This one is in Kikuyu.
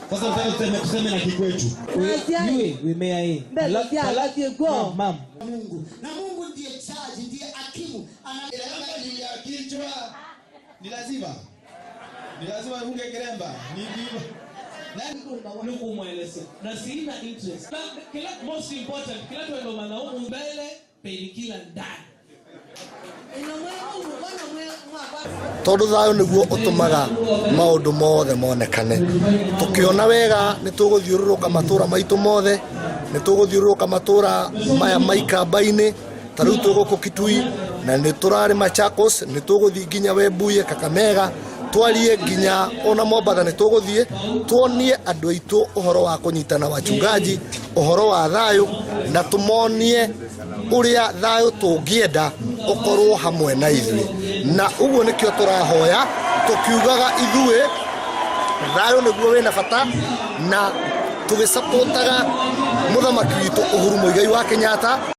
Sasa nataka tuseme, tuseme na Kikwetu. Yue, wimea hii. Mbeca Mam. Mungu na Mungu ndiye jaji, ndiye hakimu. Ana Kilemba juu ya kichwa ni lazima, ni lazima ufunge kilemba. Ni ni nani? Nukumweleze na sina interest na kila most important kila twendo manaumu mbele penikila ndani. Tondũ thayũ nĩguo ũtũmaga maũndũ mothe monekane. Tũkĩona wega nĩ tũgũthiũrũrũka matũra maitũ mothe, nĩ tũgũthiũrũrũka matũra maya ma ikamba-inĩ, ta rĩu twĩ gũkũ Kitui na nĩ tũrarĩ Machakos, nĩ tũgũthiĩ nginya Webuye, Kakamega, twarie nginya ona Mombatha nĩ tũgũthiĩ tuonie andũ aitũ ũhoro wa kũnyitana wachungaji, ũhoro wa thayũ, na tũmonie ũrĩa thayũ tũngĩenda ũkorwo hamwe na ithuĩ. Na ũguo nĩkĩo tũrahoya tũkiugaga ithuĩ thayũ nĩguo wĩna bata, na tũgĩcapotaga mũthamaki witũ Uhuru Muigai wa Kenyatta.